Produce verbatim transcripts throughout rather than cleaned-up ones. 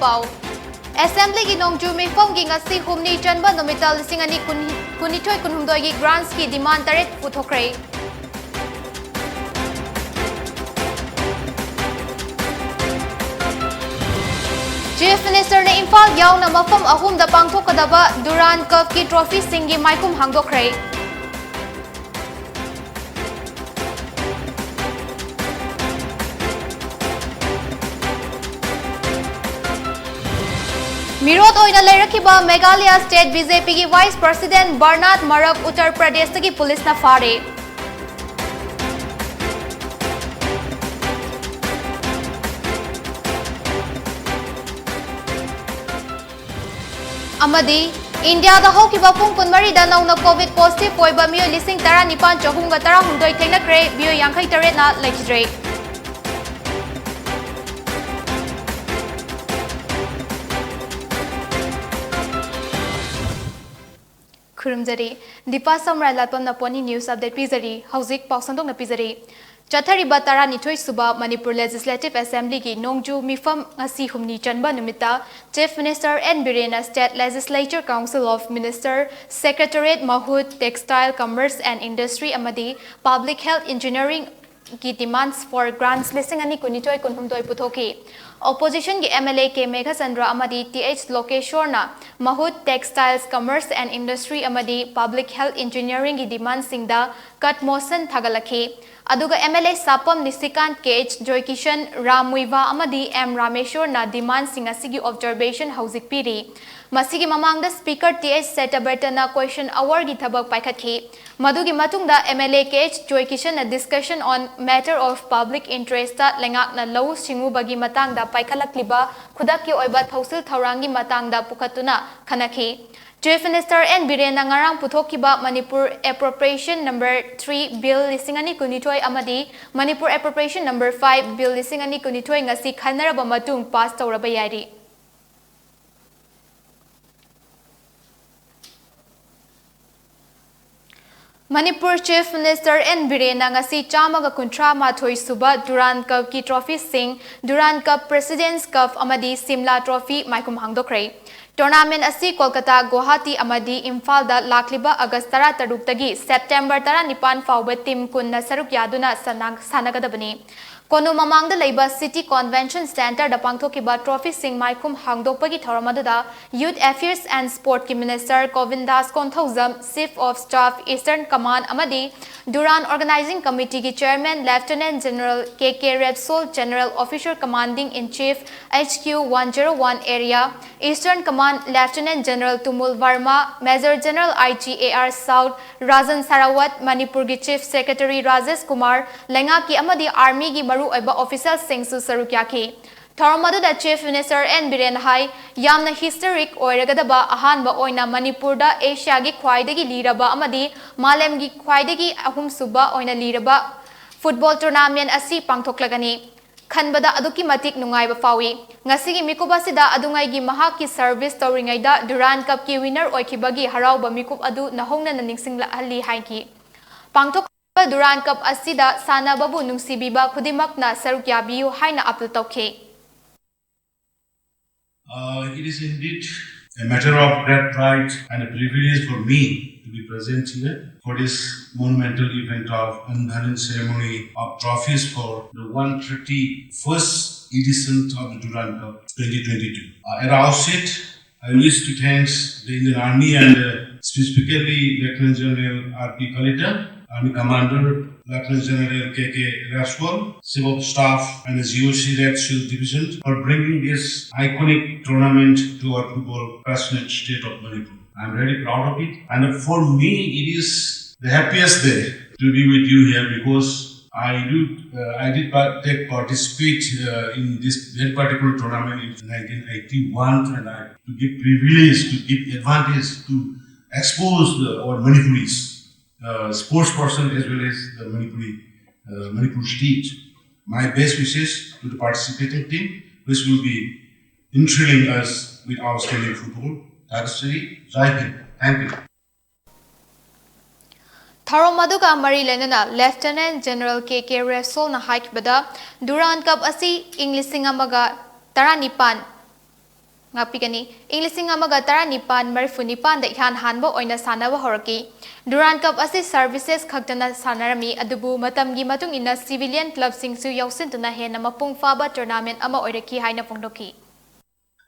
ꯄꯥꯎ꯫ ꯑꯦꯁꯦꯝꯕ꯭ꯂꯤꯒꯤ ꯅꯣꯡꯖꯨ ꯃꯤꯐꯝꯒꯤ ꯉꯁꯤ ꯍꯨꯝꯅꯤ ꯆꯟꯕ ꯅꯨꯃꯤꯠꯇ ꯂꯤꯁꯤꯡ ꯑꯅꯤ ꯀꯨꯟꯅꯤꯊꯣꯏ ꯀꯨꯟꯍꯨꯝꯗꯣꯏꯒꯤ ꯒ꯭ꯔꯥꯟꯠꯁꯀꯤ ꯗꯤꯃꯥꯟ ꯇꯔꯦꯠ ꯄꯨꯊꯣꯛꯈ꯭ꯔꯦ꯫ ꯆꯤꯐ ꯃꯤꯅꯤꯁꯇꯔꯅ ꯏꯝꯐꯥꯜ ꯌꯥꯎꯅ ꯃꯐꯝ ꯑꯍꯨꯝꯗ ꯄꯥꯡꯊꯣꯛꯀꯗꯕ ꯗꯨꯔꯥꯟ ꯀꯞꯀꯤ ꯇ꯭ꯔꯣꯐꯤꯁꯤꯡꯒꯤ ꯃꯥꯏꯈꯨꯝ ꯍꯥꯡꯗꯣꯛꯈ꯭ꯔꯦ꯫ ꯃꯤꯔꯣꯠ ꯑꯣꯏꯅ ꯂꯩꯔꯛꯈꯤꯕ ꯃꯦꯘꯥꯂꯌ ꯁ꯭ꯇꯦꯠ ꯕꯤ ꯖꯦ ꯄꯤꯒꯤ ꯚꯥꯏꯁ ꯄ꯭ꯔꯁꯤꯗꯦꯟꯠ ꯕꯔꯅꯥꯗ ꯃꯔꯛ ꯎꯠꯇꯔ ꯄ꯭ꯔꯗꯦꯁꯇꯒꯤ ꯄꯨꯂꯤꯁꯅ ꯐꯥꯔꯦ꯫ ꯑꯃꯗꯤ ꯏꯟꯗꯤꯌꯥꯗ ꯍꯧꯈꯤꯕ ꯄꯨꯡ ꯀꯨꯟꯃꯔꯤꯗ ꯅꯧꯅ ꯀꯣꯚꯤꯗ ꯄꯣꯖꯤꯇꯤꯚ ꯑꯣꯏꯕ ꯃꯤꯑꯣꯏ ꯂꯤꯁꯤꯡ ꯇꯔꯥꯅꯤꯄꯥꯟ ꯆꯍꯨꯝꯒ ꯇꯔꯥꯍꯨꯝꯗꯣꯏ ꯊꯦꯡꯅꯈ꯭ꯔꯦ, ꯃꯤꯑꯣꯏ ꯌꯥꯡꯈꯩ ꯇꯔꯦꯠꯅ ꯂꯩꯈꯤꯗ꯭ꯔꯦ꯫ ꯈꯨꯔꯨꯝꯖꯔꯤ꯫ ꯗꯤꯄꯥ ꯁꯝꯔꯥꯏ ꯂꯥꯠꯄꯝꯅ ꯄꯣꯅꯤ ꯅ꯭ꯌꯨꯁ ꯑꯞꯗꯦꯠ ꯄꯤꯖꯔꯤ꯫ ꯍꯧꯖꯤꯛ ꯄꯥꯎ ꯁꯟꯗꯣꯛꯅ ꯄꯤꯖꯔꯤ꯫ ꯆꯠꯊꯔꯤꯕ ꯇꯔꯥꯅꯤꯊꯣꯏ ꯁꯨꯕ ꯃꯅꯤꯄꯨꯔ ꯂꯦꯖꯤꯁꯂꯦꯇꯤꯚ ꯑꯦꯁꯦꯝꯕ꯭ꯂꯤꯒꯤ ꯅꯣꯡꯖꯨ ꯃꯤꯐꯝ ꯉꯁꯤ ꯍꯨꯝꯅꯤ ꯆꯟꯕ ꯅꯨꯃꯤꯠꯇ ꯆꯤꯐ ꯃꯤꯅꯤꯁꯇꯔ ꯑꯦꯟ ꯕꯤꯔꯦꯟꯅ state legislature council of minister, secretariat, ꯃꯍꯨꯠ, ꯇꯦꯛꯁꯇꯥꯏꯜ, ꯀꯃꯔꯁ ꯑꯦꯟ ꯏꯟꯗꯁꯇ꯭ꯔꯤ ꯑꯃꯗꯤ ꯄꯕ꯭ꯂꯤꯛ ꯍꯦꯜꯊ ꯏꯟꯖꯤꯅꯤꯌꯔꯤꯡ ꯒꯤ ꯗꯤꯃꯥꯟꯁ ꯐꯣꯔ ꯒ꯭ꯔꯥꯟꯠꯁ ꯂꯤꯁꯤꯡ ꯑꯅꯤ ꯀꯨꯟꯅꯤꯊꯣꯏ ꯀꯨꯟꯍꯨꯝꯗꯣꯏ ꯄꯨꯊꯣꯛꯈꯤ꯫ ꯑꯣꯄꯣꯖꯤꯁꯟꯒꯤ ꯑꯦꯝ ꯑꯦꯜ ꯑꯦ ꯀꯦ ꯃꯦꯘꯆꯟꯗ꯭ꯔ ꯑꯃꯗꯤ ꯇꯤ ꯑꯩꯆ ꯂꯣꯀꯦꯁꯣꯔꯅ ꯃꯍꯨꯠ, ꯇꯦꯛꯁꯇꯥꯏꯜꯁ, ꯀꯃꯔꯁ ꯑꯦꯟ ꯏꯟꯗꯁꯇ꯭ꯔꯤ ꯑꯃꯗꯤ ꯄꯕ꯭ꯂꯤꯛ ꯍꯦꯜꯊ ꯏꯟꯖꯤꯅꯤꯌꯔꯤꯡꯒꯤ ꯗꯤꯃꯥꯟꯁꯤꯡꯗ ꯀꯠ ꯃꯣꯁꯟ ꯊꯥꯒꯠꯂꯛꯈꯤ꯫ ꯑꯗꯨꯒ ꯑꯦꯝ ꯑꯦꯜ ꯑꯦ ꯁꯥꯄꯝ ꯅꯤꯁꯤꯀꯥꯟꯠ, ꯀꯦ ꯑꯩꯆ ꯖꯣꯏꯀꯤꯁꯟ, ꯔꯥꯝ ꯃꯨꯏꯚꯥ ꯑꯃꯗꯤ ꯑꯦꯝ ꯔꯥꯃꯦꯁꯣꯔꯅ ꯗꯤꯃꯥꯟꯁꯤꯡ ꯑꯁꯤꯒꯤ ꯑꯣꯕꯖꯔꯕꯦꯁꯟ ꯍꯧꯖꯤꯛ ꯄꯤꯔꯤ꯫ ꯃꯁꯤꯒꯤ ꯃꯃꯥꯡꯗ ꯁ꯭ꯄꯤꯀꯔ ꯇꯤ ꯑꯩꯆ ꯁꯦꯇꯕ꯭ꯔꯇꯅ ꯀ꯭ꯋꯦꯁꯟ ꯑꯋꯥꯔꯒꯤ ꯊꯕꯛ ꯄꯥꯏꯈꯠꯈꯤ꯫ ꯃꯗꯨꯒꯤ ꯃꯇꯨꯡꯗ M L A K H ꯖꯣꯏꯀꯤꯁꯟꯅ discussion on matter of public interest ꯂꯩꯉꯥꯛꯅ ꯂꯧꯎ ꯁꯤꯡꯎꯕꯒꯤ ꯃꯇꯥꯡꯗ ꯄꯥꯏꯈꯠꯂꯛꯂꯤꯕ ꯈꯨꯗꯛꯀꯤ ꯑꯣꯏꯕ ꯊꯧꯁꯤꯜ ꯊꯧꯔꯥꯡꯒꯤ ꯃꯇꯥꯡꯗ ꯄꯨꯈꯠꯇꯨꯅ ꯈꯟꯅꯈꯤ꯫ ꯆꯤꯐ ꯃꯤꯅꯤꯁꯇꯔ ꯑꯦꯟ ꯕꯤꯔꯦꯟꯅ ꯉꯔꯥꯡ ꯄꯨꯊꯣꯛꯈꯤꯕ ꯃꯅꯤꯄꯨꯔ ꯑꯦꯄ꯭ꯔꯣꯄ꯭ꯔꯤꯌꯦꯁꯟ ꯅꯝꯕꯔ ꯊ꯭ꯔꯤ ꯕꯤꯜ ꯂꯤꯁꯤꯡ ꯑꯅꯤ ꯀꯨꯟꯅꯤꯊꯣꯏ ꯑꯃꯗꯤ ꯃꯅꯤꯄꯨꯔ ꯑꯦꯄ꯭ꯔꯣꯄ꯭ꯔꯤꯌꯦꯁꯟ ꯅꯝꯕꯔ ꯐꯥꯏꯚ ꯕꯤꯜ ꯂꯤꯁꯤꯡ ꯑꯅꯤ ꯀꯨꯟꯅꯤꯊꯣꯏ ꯉꯁꯤ ꯈꯟꯅꯔꯕ ꯃꯇꯨꯡ ꯄꯥꯁ ꯇꯧꯔꯕ ꯌꯥꯏꯔꯤ꯫ ꯃꯅꯤꯄꯨꯔ Chief Minister N ꯕꯤꯔꯦꯟꯅ ꯉꯁꯤ ꯆꯥꯝꯃꯒ ꯀꯨꯟꯊ꯭ꯔꯥ ꯃꯥꯊꯣꯏ ꯁꯨꯕ Durand Cupꯀꯤ trophyꯁꯤꯡ, Durand Cup President's Cup ꯑꯃꯗꯤ ꯁꯤꯝꯂꯥ Trophy ꯃꯥꯏꯈꯨꯝ ꯍꯥꯡꯗꯣꯛꯈ꯭ꯔꯦ꯫ Tournament ꯑꯁꯤ ꯀꯣꯜꯀꯇꯥ, ꯒꯨꯋꯥꯍꯥꯇꯤ ꯑꯃꯗꯤ ꯏꯝꯐꯥꯜꯗ ꯂꯥꯛꯂꯤꯕ ꯑꯥꯒꯁ ꯇꯔꯥꯇꯔꯨꯛꯇꯒꯤ ꯁꯦꯞꯇꯦꯝꯕꯔ ꯇꯔꯥꯅꯤꯄꯥꯟ ꯐꯥꯎꯕ team ꯀꯨꯟꯅ ꯁꯔꯨꯛ ꯌꯥꯗꯨꯅ ꯁꯥꯟꯅ-, ꯁꯥꯟꯅꯒꯗꯕꯅꯤ꯫ ꯀꯣꯅꯨ ꯃꯃꯥꯡꯗ ꯂꯩꯕ City Convention Centreꯗ ꯄꯥꯡꯊꯣꯛꯈꯤꯕ trophyꯁꯤꯡ ꯃꯥꯏꯈꯨꯝ ꯍꯥꯡꯗꯣꯛꯄꯒꯤ ꯊꯧꯔꯝ ꯑꯗꯨꯗ Youth Affairs and Sportꯀꯤ Minister ꯒꯣꯕꯤꯟꯗꯥꯁ Konthoujam, Chief of Staff Eastern Command ꯑꯃꯗꯤ Durand Organizing Committeeꯒꯤ Chairman Lieutenant General K K ꯔꯦꯞꯁꯣꯜ, General Officer Commanding in Chief H Q one zero one Area, Eastern Command Lieutenant General ꯇꯨꯃꯨꯜ Burma, Major General I G A R South ꯔꯥꯖꯟ ꯁꯥꯔꯥꯋꯠ, ꯃꯅꯤꯄꯨꯔꯒꯤ Chief Secretary Rajesh Kumar, ꯂꯩꯉꯥꯛꯀꯤ ꯑꯃꯗꯤ Armyꯒꯤ ꯃꯔꯨꯑꯣꯏꯕ officialꯁꯤꯡꯁꯨ ꯁꯔꯨꯛ ꯌꯥꯈꯤ꯫ ꯊꯧꯔꯝ ꯑꯗꯨꯗ Chief Minister N Biren ꯍꯥꯏ, ꯌꯥꯝꯅ historic ꯑꯣꯏꯔꯒꯗꯕ ꯑꯍꯥꯟꯕ ꯑꯣꯏꯅ ꯃꯅꯤꯄꯨꯔꯗ ꯑꯦꯁꯤꯌꯥꯒꯤ ꯈ꯭ꯋꯥꯏꯗꯒꯤ ꯂꯤꯔꯕ ꯑꯃꯗꯤ ꯃꯥꯂꯦꯝꯒꯤ ꯈ꯭ꯋꯥꯏꯗꯒꯤ ꯑꯍꯨꯝꯁꯨꯕ ꯑꯣꯏꯅ ꯂꯤꯔꯕ football tournament ꯑꯁꯤ ꯄꯥꯡꯊꯣꯛꯂꯒꯅꯤ꯫ ꯈꯟꯕꯗ ꯑꯗꯨꯛꯀꯤ ꯃꯇꯤꯛ ꯅꯨꯡꯉꯥꯏꯕ ꯐꯥꯎꯏ꯫ ꯉꯁꯤꯒꯤ ꯃꯤꯀꯨꯞ ꯑꯁꯤꯗ ꯑꯗꯨꯉꯩꯒꯤ ꯃꯍꯥꯛꯀꯤ service ꯇꯧꯔꯤꯉꯩꯗ Durand Cupꯀꯤ winner ꯑꯣꯏꯈꯤꯕꯒꯤ ꯍꯔꯥꯎꯕ ꯃꯤꯀꯨꯞ ꯑꯗꯨ ꯅꯧꯍꯧꯅꯅ ꯅꯤꯡꯁꯤꯡꯂꯛꯍꯜꯂꯤ ꯍꯥꯏꯈꯤ꯫ ꯄꯥꯡꯊꯣꯛ Durand Cup ꯑꯁꯤꯗ ꯁꯥꯟꯅꯕꯕꯨ ꯅꯨꯡꯁꯤꯕꯤꯕ ꯈꯨꯗꯤꯡꯃꯛꯅ ꯁꯔꯨꯛ ꯌꯥꯕꯤꯌꯨ ꯍꯥꯏꯅ appeal ꯇꯧꯈꯤ꯫ Uh, it is indeed a matter of great pride and a privilege for me to be present here for this monumental event of unveiling ceremony of trophies for the one thirty-first edition of the Durand Cup twenty twenty-two. Uh, at the outset, I wish to thank the Indian Army and, uh, specifically Lieutenant General R P Kalita, Army Commander Lieutenant General K K Rajwal, Chief of Staff and the G O C Red Shield Division for bringing this iconic tournament to our football passionate state of Manipur. I'm very proud of it, and for me, it is the happiest day to be with you here because I do, uh, I did part, take participate, uh, in this very particular tournament in nineteen eighty-one, and I to give privilege, to give advantage to expose the, our Manipuris, uh, sports person as well as the Manipuri, uh, Manipur state. My best wishes to the participating team, which will be enthralling us with outstanding football. Tapasri, Jai Hind. Thank you. ꯊꯧꯔꯝ ꯑꯗꯨꯒ ꯃꯔꯤ ꯂꯩꯅꯅ Lieutenant General K K Resol ꯅ ꯍꯥꯏꯈꯤꯕꯗ, Durand Cup ꯑꯁꯤ ꯏꯪ ꯂꯤꯁꯤꯡ ꯑꯃꯒ ꯇꯔꯥꯅꯤꯄꯥꯟ, ꯉꯥꯛꯄꯤꯒꯅꯤ, ꯏꯪ ꯂꯤꯁꯤꯡ ꯑꯃꯒ ꯇꯔꯥꯅꯤꯄꯥꯟ ꯃꯔꯤꯐꯨ ꯅꯤꯄꯥꯟꯗ ꯏꯍꯥꯟ ꯍꯥꯟꯕ ꯑꯣꯏꯅ ꯁꯥꯟꯅꯕ ꯍꯧꯔꯛꯈꯤ꯫ Durand Cup ꯑꯁꯤ services ꯈꯛꯇꯅ ꯁꯥꯟꯅꯔꯝꯃꯤ, ꯑꯗꯨꯕꯨ ꯃꯇꯝꯒꯤ ꯃꯇꯨꯡ ꯏꯟꯅ civilian club ꯁꯤꯡꯁꯨ ꯌꯥꯎꯁꯤꯟꯗꯨꯅ ꯍꯦꯟꯅ ꯃꯄꯨꯡ ꯐꯥꯕ tournament ꯑꯃ ꯑꯣꯏꯔꯛꯈꯤ ꯍꯥꯏꯅ ꯐꯣꯡꯗꯣꯛꯈꯤ꯫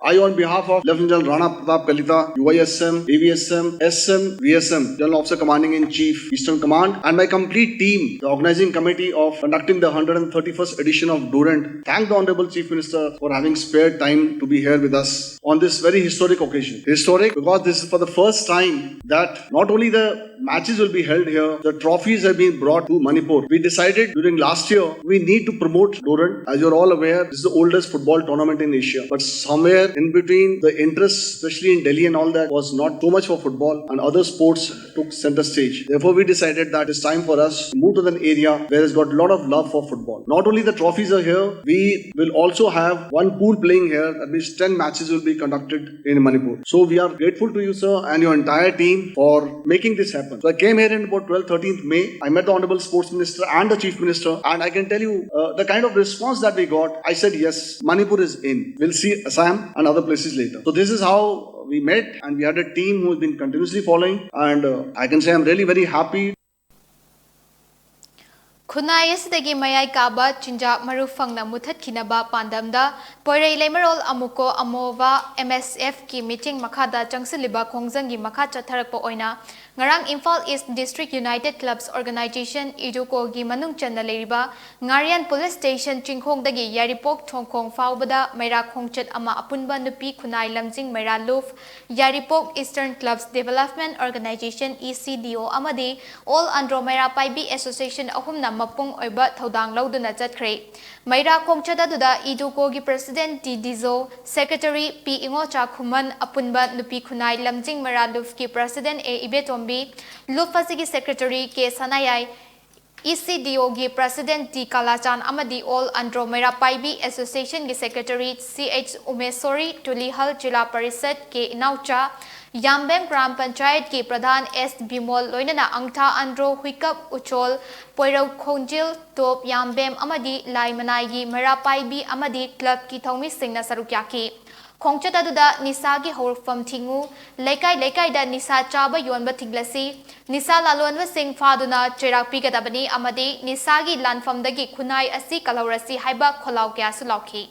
I, on behalf of Lieutenant General Rana Pratap Kalita, U I S M, A V S M, S M, V S M, General Officer Commanding in Chief, Eastern Command, and my complete team, the organizing committee of conducting the hundred and thirty-first edition of Durand, thank the Honorable Chief Minister for having spared time to be here with us on this very historic occasion. Historic because this is for the first time that not only the matches will be held here, the trophies have been brought to Manipur. We decided during last year we need to promote Durand. As you're all aware, this is the oldest football tournament in Asia. But somewhere in between, the interest, especially in Delhi and all that, was not too much for football, and other sports took center stage. Therefore, we decided that it's time for us to move to an area where it's got a lot of love for football. Not only the trophies are here, we will also have one pool playing here. That means ten matches will be conducted in Manipur. So we are grateful to you, sir, and your entire team for making this happen. So I came here in about twelfth, thirteenth May. I met the Honorable Sports Minister and the Chief Minister, and I can tell you, uh, the kind of response that we got. I said, "Yes, Manipur is in. We'll see Assam and other places later." So this is how we met, and we had a team who has been continuously following, and, uh, I can say I'm really very happy. ꯈꯨꯟꯅꯥꯏ ꯑꯁꯤꯗꯒꯤ ꯃꯌꯥꯏ ꯀꯥꯕ ꯆꯤꯟꯖꯥꯛ ꯃꯔꯨ ꯐꯪꯅ ꯃꯨꯊꯠꯈꯤꯅꯕ ꯄꯥꯟꯗꯝꯗ ꯄꯣꯏꯔꯩ ꯂꯩꯃꯔꯣꯜ ꯑꯃꯨꯀꯣ ꯑꯃꯣꯕ M S F ꯀꯤ meeting ꯃꯈꯥꯗ ꯆꯪꯁꯤꯜꯂꯤꯕ ꯈꯣꯡꯖꯪꯒꯤ ꯃꯈꯥ ꯆꯠꯊꯔꯛꯄ ꯑꯣꯏꯅ ꯉꯔꯥꯡ Imphal East District United Clubs Organization, EDUCO ꯒꯤ ꯃꯅꯨꯡ ꯆꯟꯅ ꯂꯩꯔꯤꯕ ꯉꯥꯔꯤꯌꯥꯟ Police Station ꯆꯤꯡꯈꯣꯡꯗꯒꯤ ꯌꯥꯏꯔꯤꯄꯣꯛ ꯊꯣꯡꯈꯣꯡ ꯐꯥꯎꯕꯗ ꯃꯩꯔꯥ ꯈꯣꯡꯆꯠ ꯑꯃ ꯑꯄꯨꯟꯕ ꯅꯨꯄꯤ ꯈꯨꯟꯅꯥꯏ ꯂꯝꯖꯤꯡ ꯃꯩꯔꯥ ꯂꯨꯞ, ꯌꯥꯏꯔꯤꯄꯣꯛ Eastern Clubs Development Organization, E C D O ꯑꯃꯗꯤ All Andro ꯃꯩꯔꯥ ꯄꯥꯏꯕꯤ Association ꯑꯍꯨꯝꯅ ꯃꯄꯨꯡ ꯑꯣꯏꯕ ꯊꯧꯗꯥꯡ ꯂꯧꯗꯨꯅ ꯆꯠꯈ꯭ꯔꯦ꯫ ꯃꯩꯔꯥ ꯈꯣꯡꯆꯠ ꯑꯗꯨꯗ EDUCO ꯒꯤ President T Dizo, Secretary P ꯏꯉꯣꯆꯥ ꯈꯨꯃꯟ, ꯑꯄꯨꯟꯕ ꯅꯨꯄꯤ ꯈꯨꯟꯅꯥꯏ ꯂꯝꯖꯤꯡ ꯃꯩꯔꯥ ꯂꯨꯞꯀꯤ President A ꯏꯕꯦꯇꯣꯝꯕꯤ, ꯂꯨꯞ ꯑꯁꯤꯒꯤ Secretary K ꯁꯅꯥꯌꯥꯏ, ECDOꯒꯤ President T Kalachan ꯑꯃꯗꯤ All Andro ꯃꯩꯔꯥ ꯄꯥꯏꯕꯤ Associationꯒꯤ Secretary CH Umesori, Tulihal Jila Parishadꯀꯤ ꯏꯅꯥꯎꯆꯥ ꯌꯥꯝꯕꯦꯝ ꯒ꯭ꯔꯥꯝ ꯄꯟꯆꯥꯌꯠꯀꯤ ꯄ꯭ꯔꯙꯥꯟ S Bimol ꯂꯣꯏꯅꯅ ꯑꯪꯊꯥ ꯑꯟꯗ꯭ꯔꯣ ꯍꯨꯏꯀꯞ ꯎꯆꯣꯜ ꯄꯣꯏꯔꯧ ꯈꯣꯡꯖꯤꯜ ꯇꯣꯞ ꯌꯥꯝꯕꯦꯝ ꯑꯃꯗꯤ ꯂꯥꯏ ꯃꯅꯥꯏꯒꯤ ꯃꯩꯔꯥ ꯄꯥꯏꯕꯤ ꯑꯃꯗꯤ clubꯀꯤ ꯊꯧꯃꯤꯁꯤꯡꯅ ꯁꯔꯨꯛ ꯌꯥꯈꯤ꯫ ꯈꯣꯡꯆꯠ ꯑꯗꯨꯗ ꯅꯤꯁꯥꯒꯤ ꯍꯧꯔꯛꯐꯝ ꯊꯤꯡꯉꯨ, ꯂꯩꯀꯥꯏ ꯂꯩꯀꯥꯏꯗ ꯅꯤꯁꯥ ꯆꯥꯕ ꯌꯣꯟꯕ ꯊꯤꯡꯂꯁꯤ, ꯅꯤꯁꯥ ꯂꯥꯂꯣꯟꯕꯁꯤꯡ ꯐꯥꯗꯨꯅ ꯆꯩꯔꯥꯛ ꯄꯤꯒꯗꯕꯅꯤ ꯑꯃꯗꯤ ꯅꯤꯁꯥꯒꯤ ꯂꯥꯟꯐꯝꯗꯒꯤ ꯈꯨꯟꯅꯥꯏ ꯑꯁꯤ ꯀꯜꯍꯧꯔꯁꯤ ꯍꯥꯏꯕ ꯈꯣꯜꯂꯥꯎ ꯀꯌꯥꯁꯨ ꯂꯥꯎꯈꯤ꯫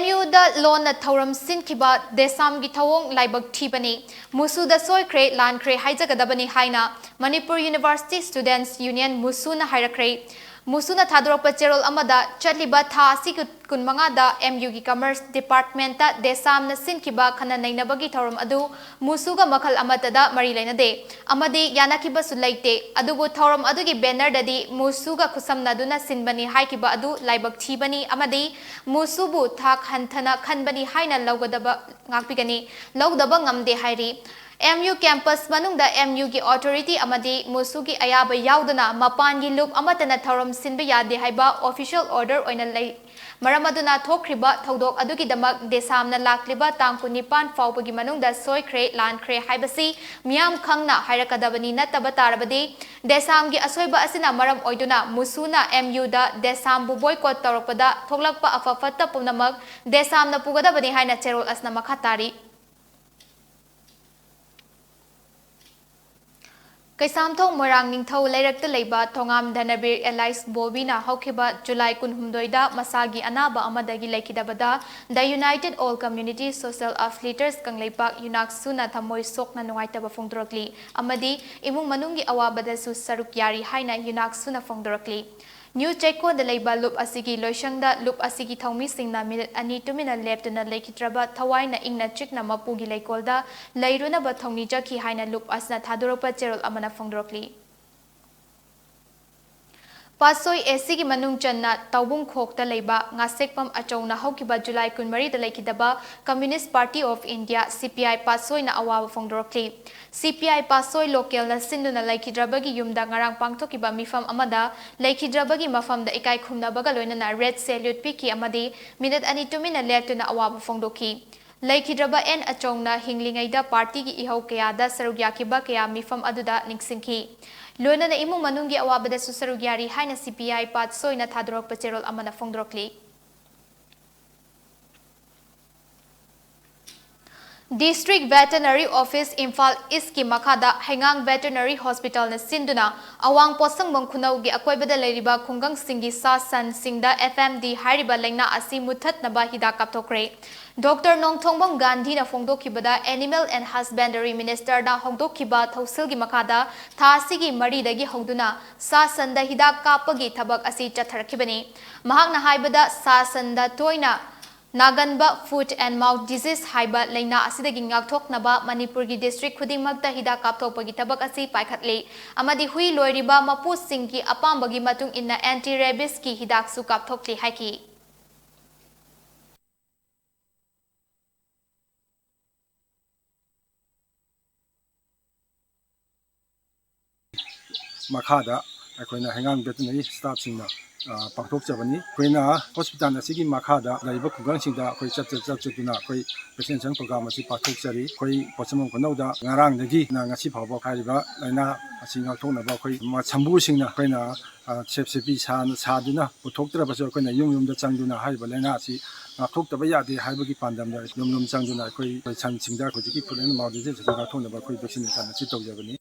MUꯗ ꯂꯣꯟꯅ ꯊꯧꯔꯝ ꯁꯤꯟꯈꯤꯕ ꯗꯦꯁꯥꯝꯒꯤ ꯊꯧꯑꯣꯡ ꯂꯥꯏꯕꯛ ꯊꯤꯕꯅꯤ, ꯃꯨꯁꯨꯗ ꯁꯣꯏꯈ꯭ꯔꯦ ꯂꯥꯟꯈ꯭ꯔꯦ ꯍꯥꯏꯖꯒꯗꯕꯅꯤ ꯍꯥꯏꯅ Manipur University Students Union ꯃꯨꯁꯨꯅ ꯍꯥꯏꯔꯛꯈ꯭ꯔꯦ꯫ ꯃꯨꯁꯨꯅ ꯊꯥꯗꯣꯔꯛꯄ ꯆꯦꯔꯣꯜ ꯑꯃꯗ, ꯆꯠꯂꯤꯕ ꯊꯥ ꯑꯁꯤꯒꯤ ꯀꯨꯟꯃꯉꯥꯗ MUꯒꯤ Commerce Departmentꯇ ꯗꯦꯁꯥꯝꯅ ꯁꯤꯟꯈꯤꯕ ꯈꯟꯅ ꯅꯩꯅꯕꯒꯤ ꯊꯧꯔꯝ ꯑꯗꯨ ꯃꯨꯁꯨꯒ ꯃꯈꯜ ꯑꯃꯠꯇꯗ ꯃꯔꯤ ꯂꯩꯅꯗꯦ ꯑꯃꯗꯤ ꯌꯥꯅꯈꯤꯕꯁꯨ ꯂꯩꯇꯦ꯫ ꯑꯗꯨꯕꯨ ꯊꯧꯔꯝ ꯑꯗꯨꯒꯤ bannerꯗꯗꯤ ꯃꯨꯁꯨꯒ ꯈꯨꯠꯁꯝꯅꯗꯨꯅ ꯁꯤꯟꯕꯅꯤ ꯍꯥꯏꯈꯤꯕ ꯑꯗꯨ ꯂꯥꯏꯕꯛ ꯊꯤꯕꯅꯤ ꯑꯃꯗꯤ ꯃꯨꯁꯨꯕꯨ ꯊꯥꯛ ꯍꯟꯊꯅ ꯈꯟꯕꯅꯤ ꯍꯥꯏꯅ ꯂꯧꯒꯗꯕ ꯉꯥꯛꯄꯤꯒꯅꯤ, ꯂꯧꯗꯕ ꯉꯝꯗꯦ ꯍꯥꯏꯔꯤ꯫ MU campus ꯃꯅꯨꯡꯗ MUꯒꯤ authority ꯑꯃꯗꯤ ꯃꯨꯁꯨꯒꯤ ꯑꯌꯥꯕ ꯌꯥꯎꯗꯅ ꯃꯄꯥꯟꯒꯤ ꯂꯨꯞ ꯑꯃꯠꯇꯅ ꯊꯧꯔꯝ ꯁꯤꯟꯕ ꯌꯥꯗꯦ ꯍꯥꯏꯕ official order ꯑꯣꯏꯅ ꯂꯩ꯫ ꯃꯔꯝ ꯑꯗꯨꯅ ꯊꯣꯛꯈ꯭ꯔꯤꯕ ꯊꯧꯗꯣꯛ ꯑꯗꯨꯒꯤꯗꯃꯛ ꯗꯦꯁꯥꯝꯅ ꯂꯥꯛꯂꯤꯕ ꯇꯥꯡ ꯀꯨꯟꯅꯤꯄꯥꯟ ꯐꯥꯎꯕꯒꯤ ꯃꯅꯨꯡꯗ ꯁꯣꯏꯈ꯭ꯔꯦ, ꯂꯥꯟꯈ꯭ꯔꯦ ꯍꯥꯏꯕꯁꯤ ꯃꯤꯌꯥꯝ ꯈꯪꯅ ꯍꯥꯏꯔꯛꯀꯗꯕꯅꯤ, ꯅꯠꯇꯕ ꯇꯥꯔꯕꯗꯤ ꯗꯦꯁꯥꯝꯒꯤ ꯑꯁꯣꯏꯕ ꯑꯁꯤꯅ ꯃꯔꯝ ꯑꯣꯏꯗꯨꯅ ꯃꯨꯁꯨꯅ MUꯗ ꯗꯦꯁꯥꯝꯕꯨ boycott ꯇꯧꯔꯛꯄꯗ ꯊꯣꯛꯂꯛꯄ ꯑꯐ ꯐꯠꯇ ꯄꯨꯝꯅꯃꯛ ꯗꯦꯁꯥꯝꯅ ꯄꯨꯒꯗꯕꯅꯤ ꯍꯥꯏꯅ ꯆꯦꯔꯣꯜ ꯑꯁꯤꯅ ꯃꯈꯥ ꯇꯥꯔꯤ꯫ ꯀꯩꯁꯥꯝꯊꯣꯡ ꯃꯣꯏꯔꯥꯡ ꯅꯤꯡꯊꯧ ꯂꯩꯔꯛꯇ ꯂꯩꯕ ꯊꯣꯉꯥꯝ ꯙꯅꯕꯤꯔ ꯑꯦꯂꯥꯏꯁ ꯕꯣꯕꯤꯅ ꯍꯧꯈꯤꯕ ꯖꯨꯂꯥꯏ ꯀꯨꯟꯍꯨꯝꯗꯣꯏꯗ ꯃꯁꯥꯒꯤ ꯑꯅꯥꯕ ꯑꯃꯗꯒꯤ ꯂꯩꯈꯤꯗꯕꯗ The United All Community Social Affiliators Kangleipak, ꯌꯨꯅꯥꯛꯁꯨꯅ ꯊꯃꯣꯏ ꯁꯣꯛꯅ ꯅꯨꯡꯉꯥꯏꯇꯕ ꯐꯣꯡꯗꯣꯔꯛꯂꯤ ꯑꯃꯗꯤ ꯏꯃꯨꯡ ꯃꯅꯨꯡꯒꯤ ꯑꯋꯥꯕꯗꯁꯨ ꯁꯔꯨꯛ ꯌꯥꯔꯤ ꯍꯥꯏꯅ ꯌꯨꯅꯥꯛꯁꯨꯅ ꯐꯣꯡꯗꯣꯔꯛꯂꯤ꯫ ꯅ꯭ꯌꯨ ꯆꯦꯛꯀꯣꯟꯗ ꯂꯩꯕ ꯂꯨꯞ ꯑꯁꯤꯒꯤ ꯂꯣꯏꯁꯪꯗ ꯂꯨꯞ ꯑꯁꯤꯒꯤ ꯊꯧꯃꯤꯁꯤꯡꯅ ꯃꯤꯅꯤꯠ ꯑꯅꯤ ꯇꯨꯃꯤꯟꯅ ꯂꯦꯞꯇꯨꯅ ꯂꯩꯈꯤꯗ꯭ꯔꯕ ꯊꯋꯥꯏꯅ ꯏꯪꯅ ꯆꯤꯛꯅ ꯃꯄꯨꯒꯤ ꯂꯩꯀꯣꯜꯗ ꯂꯩꯔꯨꯅꯕ ꯊꯧꯅꯤꯖꯈꯤ ꯍꯥꯏꯅ ꯂꯨꯞ ꯑꯁꯤꯅ ꯊꯥꯗꯣꯔꯛꯄ ꯆꯦꯔꯣꯜ ꯑꯃꯅ ꯐꯣꯡꯗꯣꯔꯛꯂꯤ꯫ ꯄꯥꯠꯁꯣꯏ ꯑꯦꯁꯤꯒꯤ ꯃꯅꯨꯡ ꯆꯟꯅ ꯇꯥꯎꯕꯨꯡꯈꯣꯛꯇ ꯂꯩꯕ ꯉꯥꯁꯦꯛꯄꯝ ꯑꯆꯧꯅ ꯍꯧꯈꯤꯕ ꯖꯨꯂꯥꯏ ꯀꯨꯟꯃꯔꯤꯗ ꯂꯩꯈꯤꯗꯕ Communist Party of India, C P I, ꯄꯥꯠꯁꯣꯏꯅ ꯑꯋꯥꯕ ꯐꯣꯡꯗꯣꯔꯛꯂꯤ꯫ C P I ꯄꯥꯠꯁꯣꯏ ꯂꯣꯀꯦꯜꯅ ꯁꯤꯟꯗꯨꯅ ꯂꯩꯈꯤꯗ꯭ꯔꯕꯒꯤ ꯌꯨꯝꯗ ꯉꯔꯥꯡ ꯄꯥꯡꯊꯣꯛꯈꯤꯕ ꯃꯤꯐꯝ ꯑꯃꯗ ꯂꯩꯈꯤꯗ꯭ꯔꯕꯒꯤ ꯃꯐꯝꯗ ꯏꯀꯥꯏ ꯈꯨꯝꯅꯕꯒ ꯂꯣꯏꯅꯅ red salute ꯄꯤꯈꯤ ꯑꯃꯗꯤ ꯃꯤꯅꯤꯠ ꯑꯅꯤ ꯇꯨꯃꯤꯟꯅ ꯂꯦꯞꯇꯨꯅ ꯑꯋꯥꯕ ꯐꯣꯡꯗꯣꯛꯈꯤ꯫ ꯂꯩꯈꯤꯗ꯭ꯔꯕ ꯑꯦꯟ ꯑꯆꯧꯅ ꯍꯤꯡꯂꯤꯉꯩꯗ ꯄꯥꯔꯇꯤꯒꯤ ꯏꯍꯧ ꯀꯌꯥꯗ ꯁꯔꯨꯛ ꯌꯥꯈꯤꯕ ꯀꯌꯥ ꯃꯤꯐꯝ ꯑꯗꯨꯗ ꯅꯤꯡꯁꯤꯡꯈꯤ꯫ ꯂꯣꯏꯅꯅ ꯏꯃꯨꯡ ꯃꯅꯨꯡꯒꯤ ꯑꯋꯥꯕꯗꯁꯨ ꯁꯔꯨꯛ ꯌꯥꯔꯤ ꯍꯥꯏꯅ C P I ꯄꯥꯠꯁꯣꯏꯅ ꯊꯥꯗꯣꯔꯛꯄ ꯆꯦꯔꯣꯜ ꯑꯃꯅ ꯐꯣꯡꯗꯣꯔꯛꯂꯤ꯫ District Veterinary Office ꯏꯝꯐꯥꯜ ꯏꯁꯀꯤ ꯃꯈꯥꯗ ꯍꯩꯉꯥꯡ Veterinary Hospitalꯅ ꯁꯤꯟꯗꯨꯅ ꯑꯋꯥꯡ ꯄꯣꯠꯁꯪꯕꯝ ꯈꯨꯅꯧꯒꯤ ꯑꯀꯣꯏꯕꯗ ꯂꯩꯔꯤꯕ ꯈꯨꯡꯒꯪꯁꯤꯡꯒꯤ ꯁꯥ ꯁꯟꯁꯤꯡꯗ F M D ꯍꯥꯏꯔꯤꯕ ꯂꯩꯅꯥ ꯑꯁꯤ ꯃꯨꯠꯊꯠꯅꯕ ꯍꯤꯗꯥꯛ ꯀꯥꯞꯊꯣꯛꯈ꯭ꯔꯦ꯫ ꯗꯣꯛꯇꯔ ꯅꯣꯡꯊꯣꯡꯕꯝ ꯒꯥꯟꯙꯤꯅ ꯐꯣꯡꯗꯣꯛꯈꯤꯕꯗ Animal and Husbandry Ministerꯗ ꯍꯧꯗꯣꯛꯈꯤꯕ ꯊꯧꯁꯤꯜꯒꯤ ꯃꯈꯥꯗ ꯊꯥ ꯑꯁꯤꯒꯤ ꯃꯔꯤꯗꯒꯤ ꯍꯧꯗꯨꯅ ꯁꯥ ꯁꯟꯗ ꯍꯤꯗꯥꯛ ꯀꯥꯞꯄꯒꯤ ꯊꯕꯛ ꯑꯁꯤ ꯆꯠꯊꯔꯛꯈꯤꯕꯅꯤ꯫ ꯃꯍꯥꯛꯅ ꯍꯥꯏꯕꯗ ꯁꯥ ꯁꯟꯗ ꯇꯣꯏꯅ ꯅꯥꯒꯟꯕ Foot and Mouth Disease ꯍꯥꯏꯕ ꯂꯩꯅꯥ ꯑꯁꯤꯗꯒꯤ ꯉꯥꯛꯊꯣꯛꯅꯕ ꯃꯅꯤꯄꯨꯔꯒꯤ district ꯈꯨꯗꯤꯡꯃꯛꯇ ꯍꯤꯗꯥꯛ ꯀꯥꯞꯊꯣꯛꯄꯒꯤ ꯊꯕꯛ ꯑꯁꯤ ꯄꯥꯏꯈꯠꯂꯤ ꯑꯃꯗꯤ ꯍꯨꯏ ꯂꯣꯏꯔꯤꯕ ꯃꯄꯨꯁꯤꯡꯒꯤ ꯑꯄꯥꯝꯕꯒꯤ ꯃꯇꯨꯡ ꯏꯟꯅ anti rabiesꯀꯤ ꯍꯤꯗꯥꯛꯁꯨ ꯀꯥꯞꯊꯣꯛꯂꯤ ꯍꯥꯏꯈꯤ꯫ ꯃꯈꯥꯗ ꯑꯩꯈꯣꯏꯅ ꯍꯩꯉꯥꯡ Veterinary staffꯁꯤꯡꯅ, ꯑ, ꯄꯥꯡꯊꯣꯛꯆꯕꯅꯤ꯫ ꯑꯩꯈꯣꯏꯅ hospital ꯑꯁꯤꯒꯤ ꯃꯈꯥꯗ ꯂꯩꯔꯤꯕ ꯈꯨꯡꯒꯪꯁꯤꯡꯗ ꯑꯩꯈꯣꯏ ꯆꯠ-, ꯆꯠ-, ꯆꯠꯇꯨꯅ ꯑꯩꯈꯣꯏ vaccination program ꯑꯁꯤ ꯄꯥꯡꯊꯣꯛꯆꯔꯤ꯫ ꯑꯩꯈꯣꯏ ꯄꯣꯠꯁꯪꯕꯝ ꯈꯨꯅꯧꯗ ꯉꯔꯥꯡꯗꯒꯤꯅ ꯉꯁꯤ ꯐꯥꯎꯕ ꯍꯥꯏꯔꯤꯕ ꯂꯥꯏꯅꯥ ꯑꯁꯤ ꯉꯥꯛꯊꯣꯛꯅꯕ ꯑꯩꯈꯣꯏ ꯃ-, ꯁꯝꯕꯨꯁꯤꯡꯅ ꯑꯩꯈꯣꯏꯅ, ꯑ, ꯁꯦꯞ ꯁꯦꯞꯄꯤ ꯁꯥꯅ-, ꯁꯥꯗꯨꯅ ꯄꯨꯊꯣꯛꯇ꯭ꯔꯕꯁꯨ ꯑꯩꯈꯣꯏꯅ ꯌꯨꯝ ꯌꯨꯝꯗ ꯆꯪꯗꯨꯅ ꯍꯥꯏꯔꯤꯕ ꯂꯥꯏꯅꯥ ꯑꯁꯤ ꯉꯥꯛꯊꯣꯛꯇꯕ ꯌꯥꯗꯦ ꯍꯥꯏꯕꯒꯤ ꯄꯥꯟꯗꯝꯗ ꯌꯨꯝ ꯌꯨꯝ ꯆꯪꯗꯨꯅ ꯑꯩꯈꯣꯏ ꯁꯟꯁꯤꯡꯗ ꯍꯧꯖꯤꯛꯀꯤ Foot and Mouth Disease ꯑꯁꯤ ꯉꯥꯛꯊꯣꯛꯅꯕ ꯑꯩꯈꯣꯏ vaccination ꯑꯁꯤ ꯇꯧꯖꯕꯅꯤ꯫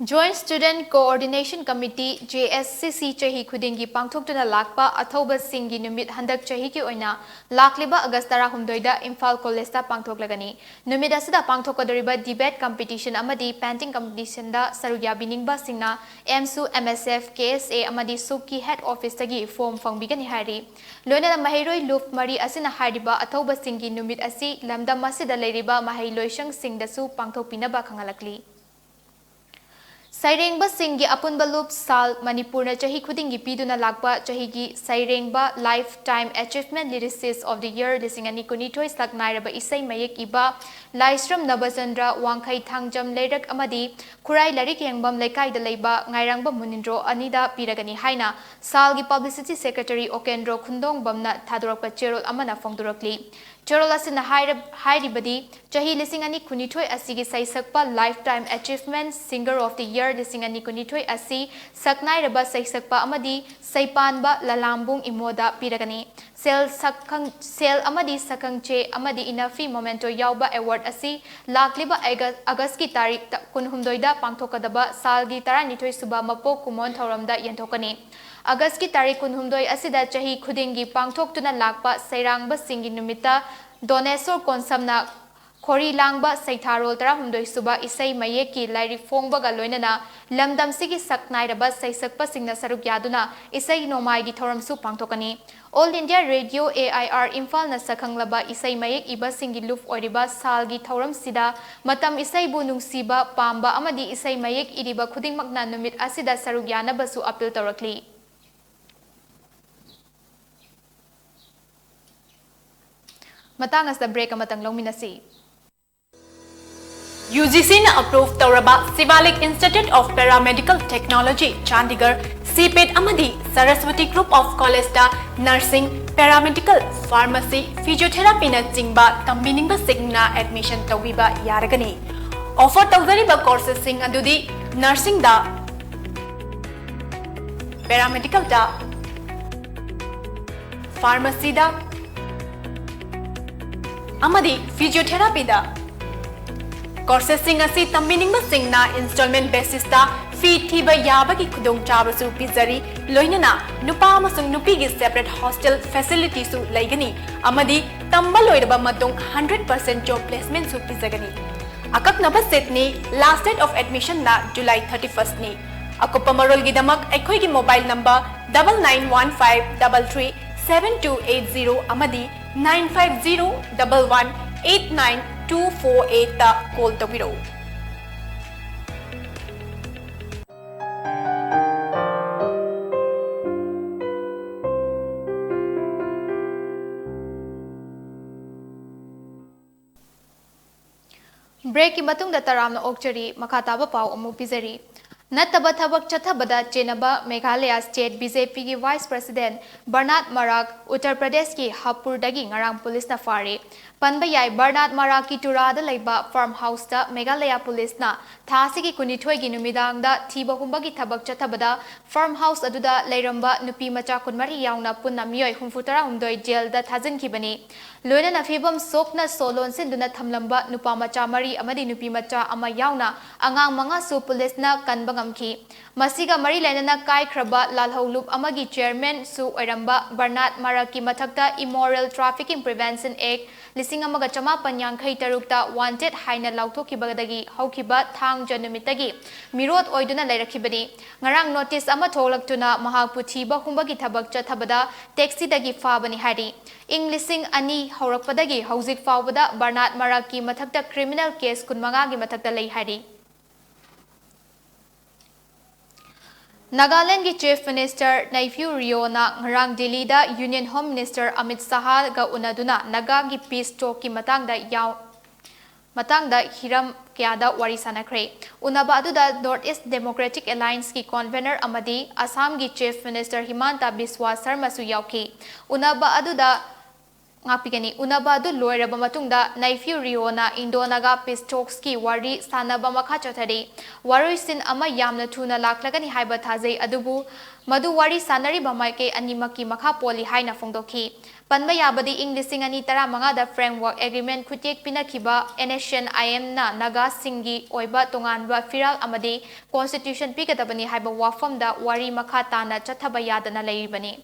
Joint Student Coordination Committee, J S C C, ꯆꯍꯤ ꯈꯨꯗꯤꯡꯒꯤ ꯄꯥꯡꯊꯣꯛꯇꯨꯅ ꯂꯥꯛꯄ ꯑꯊꯧꯕꯁꯤꯡꯒꯤ ꯅꯨꯃꯤꯠ ꯍꯟꯗꯛ ꯆꯍꯤꯒꯤ ꯑꯣꯏꯅ ꯂꯥꯛꯂꯤꯕ ꯑꯥꯒꯁ ꯇꯔꯥꯍꯨꯝꯗꯣꯏꯗ ꯏꯝꯐꯥꯜ ꯀꯣꯂꯦꯖꯇ ꯄꯥꯡꯊꯣꯛꯂꯒꯅꯤ꯫ ꯅꯨꯃꯤꯠ ꯑꯁꯤꯗ ꯄꯥꯡꯊꯣꯛꯀꯗꯧꯔꯤꯕ debate competition ꯑꯃꯗꯤ painting competitionꯗ ꯁꯔꯨꯛ ꯌꯥꯕꯤꯅꯤꯡꯕꯁꯤꯡꯅ ꯑꯦꯝꯁꯨ, M S F, K S A ꯑꯃꯗꯤ ꯁꯨꯞꯀꯤ head officeꯇꯒꯤ form ꯐꯪꯕꯤꯒꯅꯤ ꯍꯥꯏꯔꯤ꯫ ꯂꯣꯏꯅꯅ ꯃꯍꯩꯔꯣꯏ ꯂꯨꯞ ꯃꯔꯤ ꯑꯁꯤꯅ ꯍꯥꯏꯔꯤꯕ ꯑꯊꯧꯕꯁꯤꯡꯒꯤ ꯅꯨꯃꯤꯠ ꯑꯁꯤ ꯂꯝꯗꯝ ꯑꯁꯤꯗ ꯂꯩꯔꯤꯕ ꯃꯍꯩ ꯂꯣꯏꯁꯪꯁꯤꯡꯗꯁꯨ ꯄꯥꯡꯊꯣꯛꯄꯤꯅꯕ ꯈꯪꯍꯜꯂꯛꯂꯤ꯫ ꯁꯩꯔꯦꯡꯕꯁꯤꯡꯒꯤ ꯑꯄꯨꯟꯕ ꯂꯨꯞ ꯁꯥꯜ ꯃꯅꯤꯄꯨꯔꯅ ꯆꯍꯤ ꯈꯨꯗꯤꯡꯒꯤ ꯄꯤꯗꯨꯅ ꯂꯥꯛꯄ ꯆꯍꯤꯒꯤ ꯁꯩꯔꯦꯡꯕ Lifetime Achievement Lyricist of the Year ꯂꯤꯁꯤꯡ ꯑꯅꯤ ꯀꯨꯟꯅꯤꯊꯣꯏ ꯁꯛ ꯅꯥꯏꯔꯕ ꯏꯁꯩ ꯃꯌꯦꯛ ꯏꯕ ꯂꯥꯏꯁ꯭ꯔꯝ ꯅꯕꯆꯟꯗ꯭ꯔ, ꯋꯥꯡꯈꯩ ꯊꯥꯡꯖꯝ ꯂꯩꯔꯛ ꯑꯃꯗꯤ ꯈꯨꯔꯥꯏ ꯂꯥꯏꯔꯤꯛ ꯌꯦꯡꯐꯝ ꯂꯩꯀꯥꯏꯗ ꯂꯩꯕ ꯉꯥꯏꯔꯥꯡꯕ ꯃꯨꯅꯤꯟꯗ꯭ꯔꯣ ꯑꯅꯤꯗ ꯄꯤꯔꯒꯅꯤ ꯍꯥꯏꯅ ꯁꯥꯜꯒꯤ publicity secretary ꯑꯣꯀꯦꯟꯗ꯭ꯔꯣ ꯈꯨꯟꯗꯣꯡꯕꯝꯅ ꯊꯥꯗꯣꯔꯛꯄ ꯆꯦꯔꯣꯜ ꯑꯃꯅ ꯐꯣꯡꯗꯣꯔꯛꯂꯤ꯫ ꯆꯦꯔꯣꯜ ꯑꯁꯤꯅ ꯍꯥꯏꯔ-, ꯍꯥꯏꯔꯤꯕꯗꯤ ꯆꯍꯤ ꯂꯤꯁꯤꯡ ꯑꯅꯤ ꯀꯨꯟꯅꯤꯊꯣꯏ ꯑꯁꯤꯒꯤ ꯁꯩꯁꯛꯄ Lifetime Achievement Singer of the Year ꯂꯤꯁꯤꯡ ꯑꯅꯤ ꯀꯨꯟꯅꯤꯊꯣꯏ ꯑꯁꯤ ꯁꯛꯅꯥꯏꯔꯕ ꯁꯩꯁꯛꯄ ꯑꯃꯗꯤ ꯁꯩꯄꯥꯟꯕ ꯂꯂꯥꯝꯕꯨꯡ ꯏꯃꯣꯗ ꯄꯤꯔꯒꯅꯤ꯫ ꯁꯦꯜ ꯁꯛꯈꯪ-, ꯁꯦꯜ ꯑꯃꯗꯤ ꯁꯛꯈꯪꯆꯦ ꯑꯃꯗꯤ ꯏꯅꯐꯤ memento ꯌꯥꯎꯕ award ꯑꯁꯤ ꯂꯥꯛꯂꯤꯕ ꯑꯦꯒ-, ꯑꯥꯒꯁꯀꯤ ꯇꯥꯔꯤꯛ ꯇ-, ꯀꯨꯟꯍꯨꯝꯗꯣꯏꯗ ꯄꯥꯡꯊꯣꯛꯀꯗꯕ ꯁꯥꯜꯒꯤ ꯇꯔꯥꯅꯤꯊꯣꯏ ꯁꯨꯕ ꯃꯄꯣꯛ ꯀꯨꯝꯑꯣꯟ ꯊꯧꯔꯝꯗ ꯌꯦꯟꯊꯣꯛꯀꯅꯤ꯫ ꯑꯥꯒꯁꯀꯤ ꯇꯥꯔꯤꯛ ꯀꯨꯟꯍꯨꯝꯗꯣꯏ ꯑꯁꯤꯗ ꯆꯍꯤ ꯈꯨꯗꯤꯡꯒꯤ ꯄꯥꯡꯊꯣꯛꯇꯨꯅ ꯂꯥꯛꯄ ꯁꯩꯔꯥꯡꯕꯁꯤꯡꯒꯤ ꯅꯨꯃꯤꯠꯇ ꯗꯣꯅꯦꯁꯣꯔ ꯀꯣꯟꯁꯝꯅ ꯈꯣꯔꯤ ꯂꯥꯡꯕ ꯁꯩꯊꯥꯔꯣꯜ ꯇꯔꯥꯍꯨꯝꯗꯣꯏ ꯁꯨꯕ ꯏꯁꯩ ꯃꯌꯦꯛꯀꯤ ꯂꯥꯏꯔꯤꯛ ꯐꯣꯡꯕꯒ ꯂꯣꯏꯅꯅ ꯂꯝꯗꯝꯁꯤꯒꯤ ꯁꯛ ꯅꯥꯏꯔꯕ ꯁꯩꯁꯛꯄꯁꯤꯡꯅ ꯁꯔꯨꯛ ꯌꯥꯗꯨꯅ ꯏꯁꯩ ꯅꯣꯡꯃꯥꯏꯒꯤ ꯊꯧꯔꯝꯁꯨ ꯄꯥꯡꯊꯣꯛꯀꯅꯤ꯫ All India Radio, A I R, ꯏꯝꯐꯥꯜꯅ ꯁꯛꯈꯪꯂꯕ ꯏꯁꯩ ꯃꯌꯦꯛ ꯏꯕꯁꯤꯡꯒꯤ ꯂꯨꯞ ꯑꯣꯏꯔꯤꯕ ꯁꯥꯜꯒꯤ ꯊꯧꯔꯝꯁꯤꯗ ꯃꯇꯝ ꯏꯁꯩꯕꯨ ꯅꯨꯡꯁꯤꯕ, ꯄꯥꯝꯕ ꯑꯃꯗꯤ ꯏꯁꯩ ꯃꯌꯦꯛ ꯏꯔꯤꯕ ꯈꯨꯗꯤꯡꯃꯛꯅ ꯅꯨꯃꯤꯠ ꯑꯁꯤꯗ ꯁꯔꯨꯛ ꯌꯥꯅꯕꯁꯨ appeal ꯇꯧꯔꯛꯂꯤ꯫ ꯃꯇꯥꯡ ꯑꯁꯤꯗ break ꯑꯃꯇꯪ ꯂꯧꯃꯤꯟꯅꯁꯤ꯫ UGCꯅ approve ꯇꯧꯔꯕ Shivalik Institute of Paramedical Technology, Chandigarh, CPET ꯑꯃꯗꯤ Saraswati Group of Collegeꯇ nursing, paramedical, pharmacy, physiotherapyꯅ ꯆꯤꯡꯕ ꯇꯝꯕꯤꯅꯤꯡꯕꯁꯤꯡꯅ admission ꯇꯧꯕꯤꯕ ꯌꯥꯔꯒꯅꯤ꯫ Offer ꯇꯧꯖꯔꯤꯕ courses ꯁꯤꯡ ꯑꯗꯨꯗꯤ nursingꯗ, paramedicalꯗ, pharmacyꯗ ꯑꯃꯗꯤ physiotherapyꯗ꯫ Courses ꯁꯤꯡ ꯑꯁꯤ ꯇꯝꯕꯤꯅꯤꯡꯕꯁꯤꯡꯅ installment basisꯇ fee ꯊꯤꯕ ꯌꯥꯕꯒꯤ ꯈꯨꯗꯣꯡꯆꯥꯕꯁꯨ ꯄꯤꯖꯔꯤ, ꯂꯣꯏꯅꯅ ꯅꯨꯄꯥ ꯑꯃꯁꯨꯡ ꯅꯨꯄꯤꯒꯤ separate hostel facilityꯁꯨ ꯂꯩꯒꯅꯤ ꯑꯃꯗꯤ ꯇꯝꯕ ꯂꯣꯏꯔꯕ ꯃꯇꯨꯡ hundred percent job placementꯁꯨ ꯄꯤꯖꯒꯅꯤ꯫ ꯑꯀꯛꯅꯕ seatꯅꯤ, last date of admissionꯅ July thirty firstꯅꯤ꯫ ꯑꯀꯨꯞꯄ ꯃꯔꯣꯜꯒꯤꯗꯃꯛ ꯑꯩꯈꯣꯏꯒꯤ mobile number double nine one five double three seven two eight zero ꯑꯃꯗꯤ nine five zero double one eight nine two four eightꯇ call ꯇꯧꯕꯤꯔꯛꯎ꯫ Breakꯀꯤ ꯃꯇꯨꯡꯗ ꯇꯔꯥꯝꯅ ꯑꯣꯛꯆꯔꯤ꯫ ꯃꯈꯥ ꯇꯥꯕ ꯄꯥꯎ ꯑꯃꯨꯛ ꯄꯤꯖꯔꯤ꯫ ꯅꯠꯇꯕ ꯊꯕꯛ ꯆꯠꯊꯕꯗ ꯆꯦꯟꯅꯕ ꯃꯦꯘꯥꯂꯌꯥ State BJPꯒꯤ Vice President ꯕꯔꯅꯥꯠ ꯃꯔꯥꯛ, ꯎꯠꯇꯔ ꯄ꯭ꯔꯗꯦꯁꯀꯤ ꯍꯥꯄꯨꯔꯗꯒꯤ ꯉꯔꯥꯡ ꯄꯨꯂꯤꯁꯅ ꯐꯥꯔꯦ꯫ ꯄꯟꯕ ꯌꯥꯏ, ꯕꯔꯅꯥꯠ ꯃꯔꯥꯛꯀꯤ ꯇꯨꯔꯥꯗ ꯂꯩꯕ farm houseꯇ ꯃꯦꯘꯥꯂꯌꯥ ꯄꯨꯂꯤꯁꯅ ꯊꯥ ꯑꯁꯤꯒꯤ ꯀꯨꯟꯅꯤꯊꯣꯏꯒꯤ ꯅꯨꯃꯤꯗꯥꯡꯗ ꯊꯤꯕ ꯍꯨꯝꯕꯒꯤ ꯊꯕꯛ ꯆꯠꯊꯕꯗ farm house ꯑꯗꯨꯗ ꯂꯩꯔꯝꯕ ꯅꯨꯄꯤ ꯃꯆꯥ ꯀꯨꯟꯃꯔꯤ ꯌꯥꯎꯅ ꯄꯨꯟꯅ ꯃꯤꯑꯣꯏ ꯍꯨꯝꯐꯨꯇꯔꯥꯍꯨꯝꯗꯣꯏ ꯖꯦꯜꯗ ꯊꯥꯖꯤꯟꯈꯤꯕꯅꯤ꯫ ꯂꯣꯏꯅꯅ ꯐꯤꯕꯝ ꯁꯣꯛꯅ ꯁꯣ ꯂꯣꯟꯁꯤꯟꯗꯨꯅ ꯊꯝꯂꯝꯕ ꯅꯨꯄꯥ ꯃꯆꯥ ꯃꯔꯤ ꯑꯃꯗꯤ ꯅꯨꯄꯤ ꯃꯆꯥ ꯑꯃ ꯌꯥꯎꯅ ꯑꯉꯥꯡ ꯃꯉꯥꯁꯨ ꯄꯨꯂꯤꯁꯅ ꯀꯟꯕ ꯉꯝꯈꯤ꯫ ꯃꯁꯤꯒ ꯃꯔꯤ ꯂꯩꯅꯅ ꯀꯥꯏꯈ꯭ꯔꯕ ꯂꯥꯜꯍꯧꯂꯨꯞ ꯑꯃꯒꯤ chairmanꯁꯨ ꯑꯣꯏꯔꯝꯕ ꯕꯔꯅꯥꯠ ꯃꯔꯛꯀꯤ ꯃꯊꯛꯇ Immoral Trafficking Prevention Act ꯂꯤꯁꯤꯡ ꯑꯃꯒ ꯆꯃꯥꯄꯟ ꯌꯥꯡꯈꯩ ꯇꯔꯨꯛꯇ wanted ꯍꯥꯏꯅ ꯂꯥꯎꯊꯣꯛꯈꯤꯕꯗꯒꯤ ꯍꯧꯈꯤꯕ ꯊꯥꯡꯖ ꯅꯨꯃꯤꯠꯇꯒꯤ ꯃꯤꯔꯣꯠ ꯑꯣꯏꯗꯨꯅ ꯂꯩꯔꯛꯈꯤꯕꯅꯤ꯫ ꯉꯔꯥꯡ notice ꯑꯃ ꯊꯣꯛꯂꯛꯇꯨꯅ ꯃꯍꯥꯛꯄꯨ ꯊꯤꯕ ꯍꯨꯝꯕꯒꯤ ꯊꯕꯛ ꯆꯠꯊꯕꯗ taxiꯗꯒꯤ ꯐꯥꯕꯅꯤ ꯍꯥꯏꯔꯤ꯫ ꯏꯪ ꯂꯤꯁꯤꯡ ꯑꯅꯤ ꯍꯧꯔꯛꯄꯗꯒꯤ ꯍꯧꯖꯤꯛ ꯐꯥꯎꯕꯗ ꯕꯔꯅꯥꯠ ꯃꯔꯛꯀꯤ ꯃꯊꯛꯇ criminal case ꯀꯨꯟꯃꯉꯥꯒꯤ ꯃꯊꯛꯇ ꯂꯩ ꯍꯥꯏꯔꯤ꯫ ꯅꯥꯒꯥꯂꯦꯟꯗꯒꯤ Chief Minister ꯅꯩꯐꯤꯌꯨ ꯔꯤꯑꯣꯅ ꯉꯔꯥꯡ ꯗꯤꯜꯂꯤꯗ Union Home Minister Amit ꯁꯍꯥꯒ ꯎꯅꯗꯨꯅ ꯅꯥꯒꯥꯒꯤ peace talkꯀꯤ ꯃꯇꯥꯡꯗ ꯌꯥꯎ-, ꯃꯇꯥꯡꯗ ꯍꯤꯔꯝ ꯀꯌꯥꯗ ꯋꯥꯔꯤ ꯁꯥꯟꯅꯈ꯭ꯔꯦ꯫ ꯎꯅꯕ ꯑꯗꯨꯗ North East Democratic Allianceꯀꯤ convener ꯑꯃꯗꯤ ꯑꯁꯥꯝꯒꯤ Chief Minister ꯍꯤꯃꯥꯟꯇ ꯕꯤꯁ꯭ꯋꯥ ꯁꯔꯃꯁꯨ ꯌꯥꯎꯈꯤ꯫ ꯎꯅꯕ ꯑꯗꯨꯗ ꯉꯥꯛꯄꯤꯒꯅꯤ꯫ ꯎꯅꯕ ꯑꯗꯨ ꯂꯣꯏꯔꯕ ꯃꯇꯨꯡꯗ ꯅꯩꯐꯤꯌꯨ ꯔꯤꯑꯣꯅ Indo-Naga peace talksꯀꯤ ꯋꯥꯔꯤ ꯁꯥꯟꯅꯕ ꯃꯈꯥ ꯆꯠꯊꯔꯤ꯫ ꯋꯥꯔꯣꯏꯁꯤꯟ ꯑꯃ ꯌꯥꯝꯅ ꯊꯨꯅ ꯂꯥꯛꯂꯒꯅꯤ ꯍꯥꯏꯕ ꯊꯥꯖꯩ, ꯑꯗꯨꯕꯨ ꯃꯗꯨ ꯋꯥꯔꯤ ꯁꯥꯟꯅꯔꯤꯕ ꯃꯥꯏꯀꯩ ꯑꯅꯤꯃꯛꯀꯤ ꯃꯈꯥ ꯄꯣꯜꯂꯤ ꯍꯥꯏꯅ ꯐꯣꯡꯗꯣꯛꯈꯤ꯫ ꯄꯟꯕ ꯌꯥꯕꯗꯤ ꯏꯪ ꯂꯤꯁꯤꯡ ꯑꯅꯤ ꯇꯔꯥꯃꯉꯥꯗ Framework Agreement ꯈꯨꯠꯌꯦꯛ ꯄꯤꯅꯈꯤꯕ NSCN-IMꯅ ꯅꯥꯒꯥꯁꯤꯡꯒꯤ ꯑꯣꯏꯕ ꯇꯣꯉꯥꯟꯕ ꯐꯤꯔꯥꯜ ꯑꯃꯗꯤ constitution ꯄꯤꯒꯗꯕꯅꯤ ꯍꯥꯏꯕ ꯋꯥꯐꯝꯗ ꯋꯥꯔꯤ ꯃꯈꯥ ꯇꯥꯅ ꯆꯠꯊꯕ ꯌꯥꯗꯅ ꯂꯩꯔꯤꯕꯅꯤ꯫